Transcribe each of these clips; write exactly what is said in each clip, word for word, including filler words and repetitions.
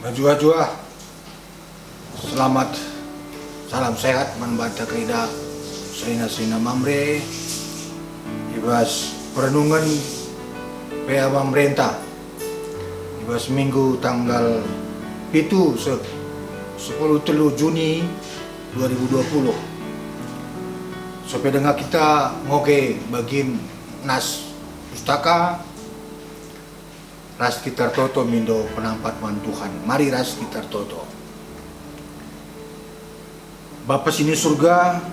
Juah-juah, selamat, salam sehat man banta kerina, senina-senina Mamre, i bas perenungen P A Mamrenta, i bas minggu tanggal pitu seh sepuluh telu Juni dua ribu dua puluh. Sope denga kita ngoge bagin nas pustaka, ras kita ertoto mindo penampat man Tuhan. Mari ras kita ertoto. Bapa si ni Surga,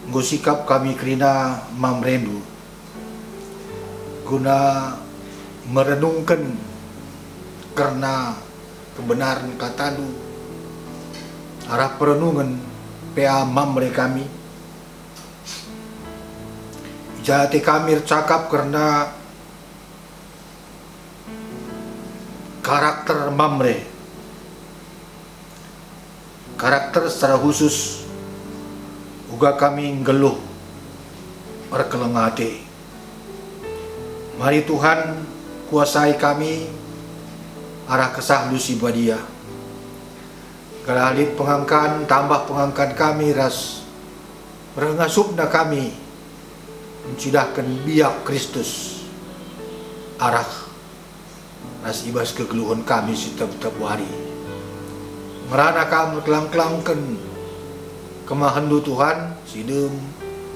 enggo sikap kami kerina Mamrendu guna merenungken kerna kebenaren katandu arah perenungen P A Mamre kami. I ja ate kami ercakap kerna karakter Mamre. Karakter secara khusus uga kami nggeluh erkeleng ate. Mari Tuhan, kuasai kami arah KesahNdu si Badia. Gelah lit pengangkan, tambah pengangkan kami ras reh ngasupna kami ncidahken biak Kristus arah ras i bas kegeluhen kami si tep-tep wari. Ngerana Kam erkelang-kelangken kemahenNdu Tuhan, si dem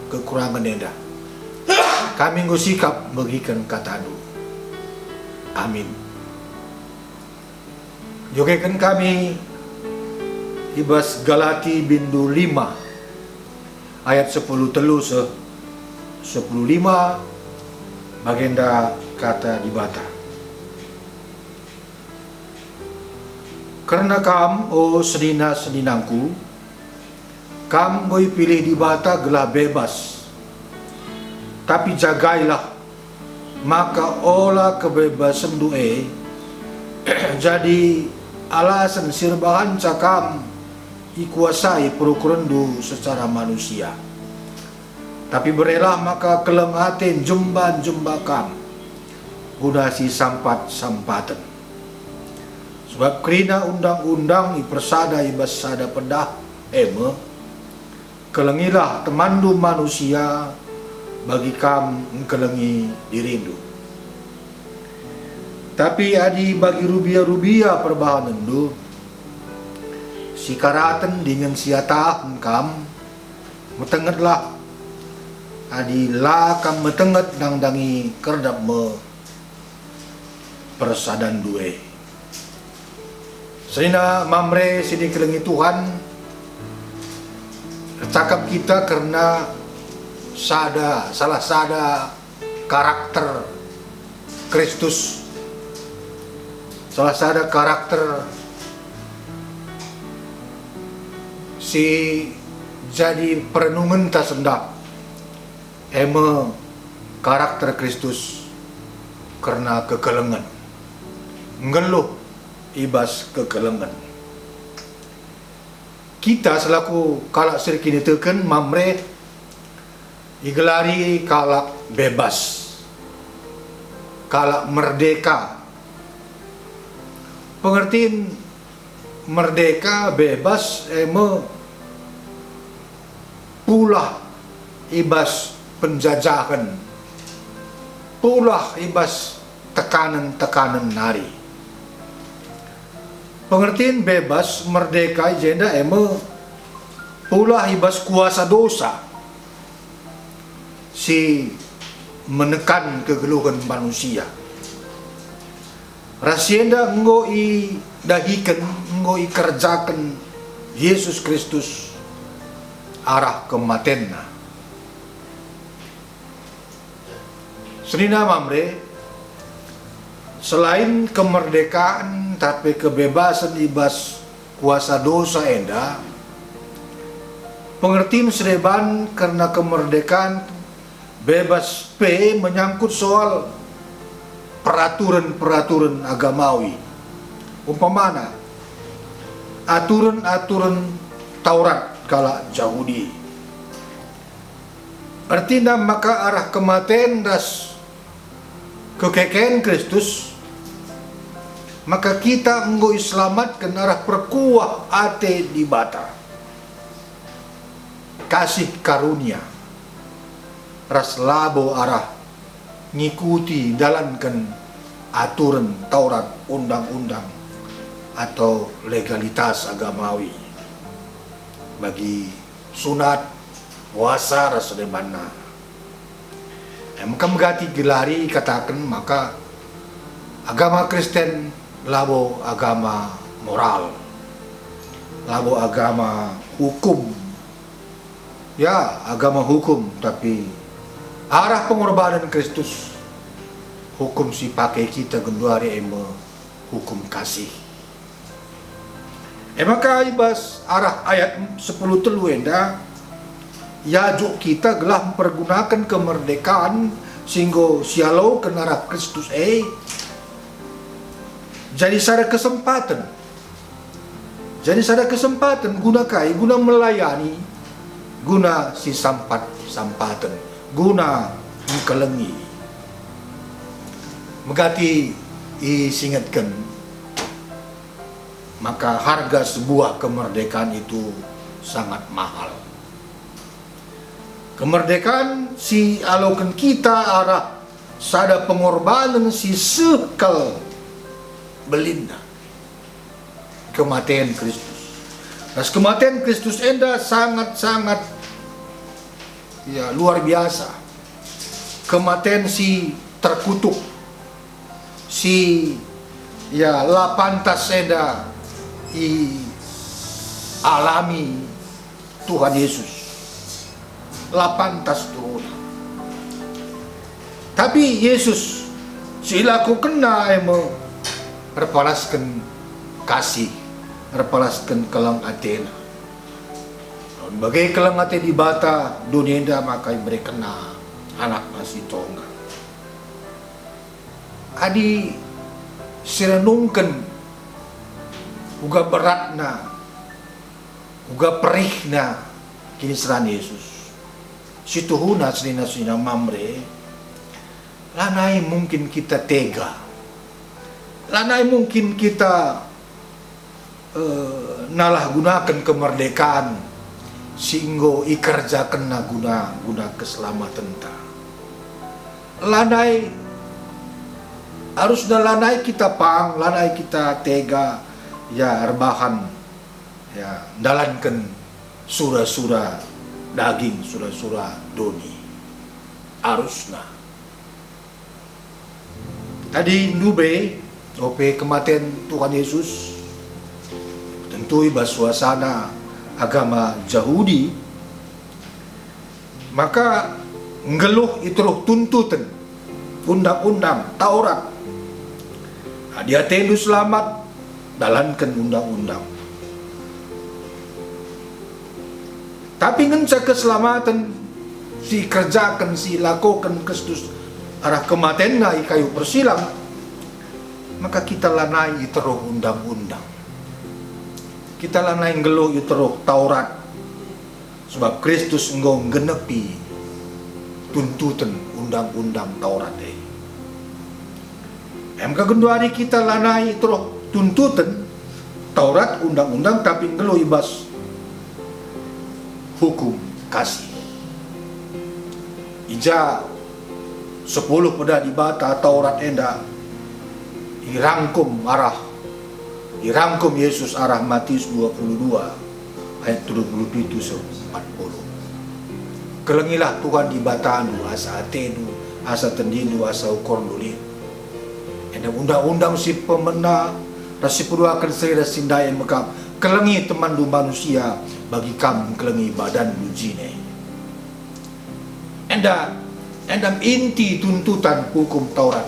kekurangen enda. Kami enggo sikap megiken kataNdu. Amin. Jogeken kami i bas Galati bindu lima ayat sepuluh telu seh sepuluh lima, bagenda kata Dibata. Kerna kam, o senina-seninangku, kam enggo ipilih Dibata gelah bebas. Tapi jagailah maka ola kebebasenndu e jadi alasen si erbahanca kam ikuasai perukurenndu secara manusia. Tapi berelah maka keleng ate njemba-njemba kam guna sisampat-sampaten. Sebab kerina undang-undang ipersada i bas sada pedah, e me, "Kelengilah temanndu manusia, bagi kam engkelengi dirindu." Tapi adi bagi rubia-rubia perbahanenndu, sikaraten dingen siatahen kam, metengetlah. Adi la kam metenget, nandangi kerdap me persadanndu e. Senina Mamre si dikelengi Tuhan, ercakap kita kerna sada, salah sada karakter Kristus, salah sada karakter si jadi perenungenta sendah, e me karakter Kristus kerna kekelengen, nggeluh i bas kekelengen. Kita selaku kalak si erkiniteken Mamre igelari kalak bebas, kalak merdeka. Pengertin merdeka, bebas, e me pulah i bas penjajahen, pulah i bas tekanen-tekanen nari. Pengertin bebas, merdeka i jenda e me pulah i bas kuasa dosa si menekan kegeluhen manusia. Ras si enda enggo idahiken, enggo ikerjaken Jesus Kristus arah kematenNa. Senina Mamre, selain kemerdekaan tapi kebebasen i bas kuasa dosa enda, pengertin si deban kerna kemerdekaan bebas pe menyangkut soal peraturen-peraturen agamawi. Umpamana, aturen-aturen Taurat kalak Jahudi. Ertina maka arah kematen ras kekeken Kristus, Maka kita enggo iselamatken arah perkuah ate Dibata, kasih karunia, ras labo arah ngikuti ndalanken aturen Taurat, undang-undang, atau legalitas agamawi bagi sunat, puasa, ras debanna. E maka megati gelari ikataken maka agama Kristen labo agama moral, labo agama hukum. Ya, agama hukum, tapi arah pengorbanen Kristus, hukum si pake kita genduari e me hukum kasih. E maka i bas arah ayat sepuluh telu enda, iajuk kita gelah mpergunaken kemerdekaan si enggo sialoken arah Kristus e jadi sada kesempaten. Jadi sada kesempaten guna kai? Guna melayani, guna si sampat-sampaten, guna engkelengi. Megati isingetken maka harga sebuah kemerdekaan itu sangat mahal. Kemerdekaan si aloken kita arah sada pengorbanen si seh kal belinna, kematen Kristus. Ras kematen Kristus enda sangat-sangat, ya, luar biasa. Kematen si terkutuk, si, ya, la pantas enda ialami Tuhan Yesus. La pantas tuhuna. Tapi Yesus si ilakokenNa e me erpalasken kasih, erpalasken keleng ateNa. Bage keleng ate Dibata doni enda maka iberekenNa AnakNa si tonggal. Adi sirenungken uga beratna, uga perihna kiniseran Yesus, situhuna senina-senina Mamre, lanai mungkin kita tega, lanai mungkin kita eh, nalahgunaken kemerdekaan si enggo ikerjakenNa guna, guna keselamatenta. Lanai, arusna lanai kita pang, lanai kita tega, ya, erbahan, ya, ndalanken sura-sura daging, sura-sura doni. Arusna. Adi ndube ope kematen Tuhan Yesus, tentu i bas suasana agama Jahudi, maka nggeluh i teruh tuntuten, undang-undang, Taurat. Adi atendu selamat, dalanken undang-undang. Tapi ngenca keselamaten si ikerjaken, si ilakoken Kristus arah kematenNa i kayu persilang, maka kita lanai i teruh undang-undang. Kita lanai nggeluh i teruh Taurat. Sebab Kristus enggo nggenepi tuntuten undang-undang Taurat e. Emka genduari kita lanai teruh tuntuten Taurat, undang-undang, tapi nggeluh i bas hukum kasih. I ja sepuluh peda Dibata Taurat enda irangkum arah, irangkum Yesus arah Matius dua puluh dua ayat tiga puluh pitu seh empat puluh. Kelengilah Tuhan Dibatandu asa atendu, asa tendindu, asa ukorndu lit. Enda undang-undang si pemena ras si peduaken seri ras si ndai e me kap, kelengi temanndu manusia bagi kam kelengi badanndu jine. Enda, enda inti tuntutan Hukum Taurat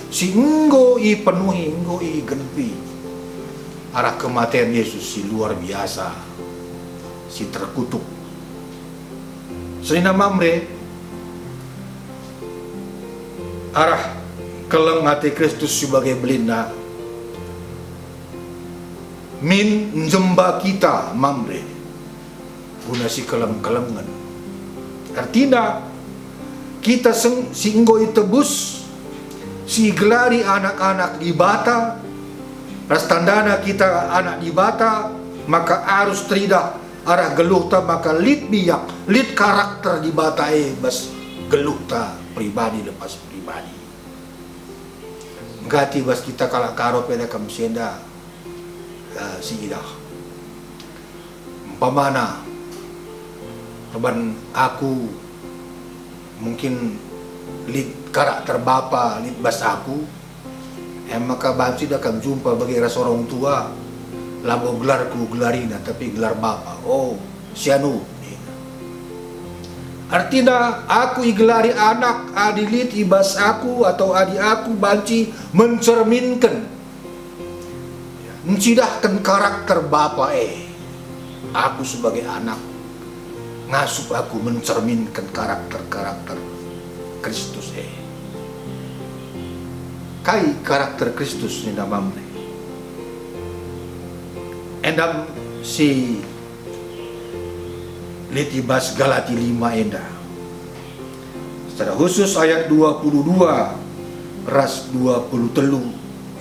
si enggo ipenuhi, enggo igenepi arah kematen Yesus si luar biasa, si terkutuk. Senina Mamre, arah keleng ate Kristus si bage belinna, min njemba kita Mamre guna sikeleng-kelengen. Ertina, kita seng-, si enggo itebus, si igelari anak-anak Dibata, Ras tandana kita anak Dibata, maka arus teridah arah geluhta maka lit biak, lit karakter Dibata e bas geluhta pribadi lepas pribadi. Nggati bas kita kalak Karo pe da kam si enda, eh, si idah. Umpamana, perban aku mungkin lit karakter bapa lit bas aku, e maka banci da kam jumpa bage ras orang tua, labo gelarku gelarina, tapi gelar bapa. "Oh, si anu," nina. Artina, aku igelari anak adi lit i bas aku atau adi aku banci mencerminken, ncidahken karakter bapa e. Aku sebagai anak, ngasup aku mencerminken karakter-karakter Kristus e. Kai karakter Kristus nina Mamre? Enda si lit i bas Galati lima enda. Secara khusus ayat dua puluh dua ras dua puluh telu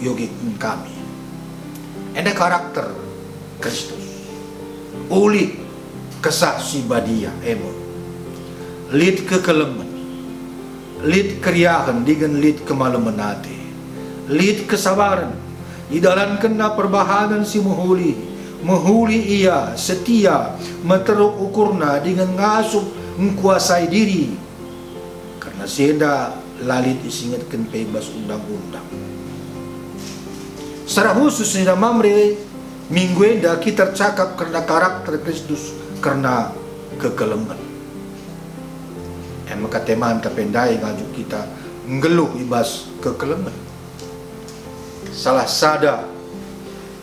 iogeken kami. Enda karakter Kristus. Ulih Kesah Si Badia e me. Lit kekelengen, lit keriahen dingen lit kemalemen ate, lit kesabaren, idalankenna perbahanen si mehuli, mehuli ia, setia, meteruk ukurna dingen ngasup ngkuasai diri. Kerna si enda la lit isingetken pe i bas Undang-undang. Secara khusus nina Mamre, minggu enda kita ercakap kerna karakter Kristus, kerna kekelengen. E maka temanta pe ndai ngajuk kita nggeluh i bas kekelengen. Salah sada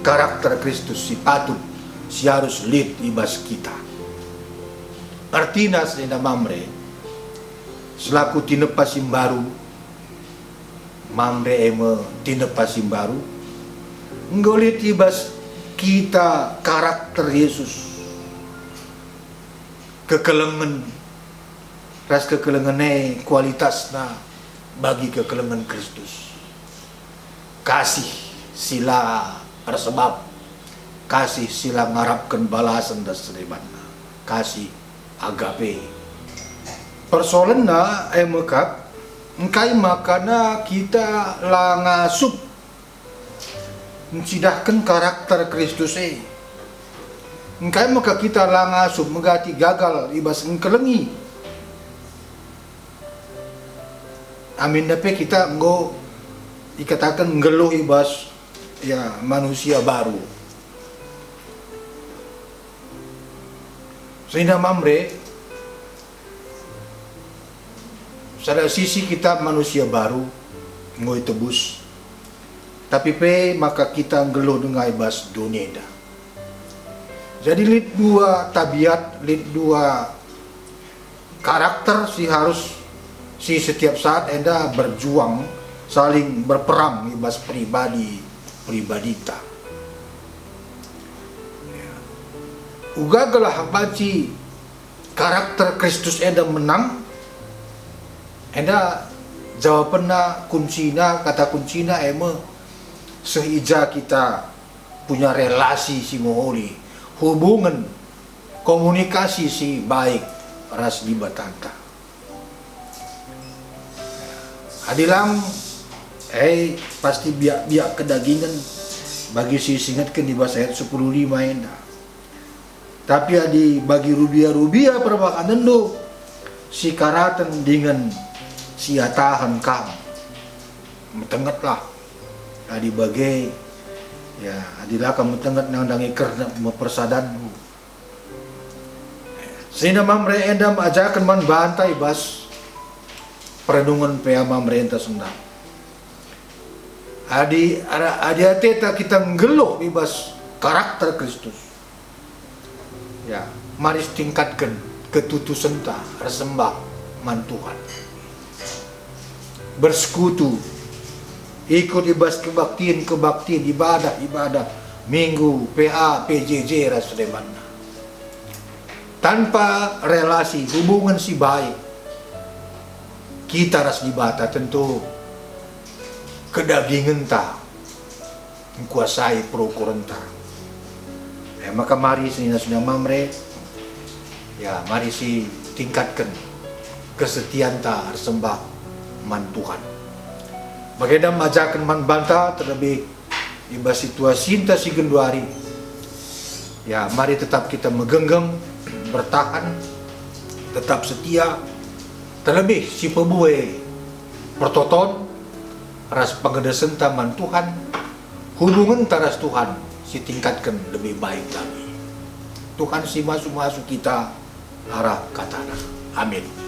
karakter Kristus si patut, si arus lit i bas kita. Ertina si nina Mamre, selaku tinepa si mbaru, Mamre e me tinepa si mbaru, enggo lit i bas kita karakter Yesus. Kekelengen ras kekelengen e kualitasna bagi kekelengen Kristus. Kasih si la ersebab, kasih si la ngarapken balasen ras si debanna, kasih agape. Persoalenna e me kap, engkai makana kita la ngasup ncidahken karakter Kristus e? Engkai maka kita la ngasup megati gagal i bas engkelengi? Aminna pe kita enggo ikataken nggeluh i bas, ya, manusia baru. Sehingga Mamre, sada sisi kita manusia baru, enggo itebus, tapi pe maka kita nggeluh denga i bas doni enda. Jadi lit dua tabiat, lit dua karakter si harus, si setiap saat enda berjuang, saling berperang i bas pribadi-pribadinta. Ya. Uga gelah banci karakter Kristus enda menang, enda jawabenna kuncina, kata kuncina e me seh i ja kita punya relasi si mehuli, hubungen, komunikasi si baik ras Dibatanta. Adi lang, eh, pasti biak-biak kedagingen bagi si isingetken i bas ayat sepuluh lima enda. Tapi adi bagi rubia-rubia perbahanenndu si karaten dingen si atahen kam, metengetlah. Adi bage, ya, adi la kam metenget nandangi kernep me persadanndu. Sina Mamre enda meajaken man banta i bas perenungen pea Mamre enta sendal. Adi, ara-, adi ateta kita nggeluh i bas karakter Kristus, ya, mari sitingkatken ketutusenta ersembah man Tuhan. Bersekutu, ikut i bas kebaktin-kebaktin, ibadah-ibadah Minggu, P A, P J J ras debanna. Tanpa relasi, hubungen si baik kita ras Dibata, tentu kedagingenta ngkuasai perukurenta. E maka mari senina-senina Mamre, ya, mari sitingkatken kesetianta ersembah man Tuhan. Bagenda ajaken man banta, terlebih i bas situasinta si genduari. Ya, mari tetap kita megenggeng, bertahan, tetap setia, terlebih sipebue pertoton ras pengedesenta man Tuhan, hubungenta ras Tuhan sitingkatken lebih baik lagi. Tuhan simasu-masu kita arah kataNa. Amin.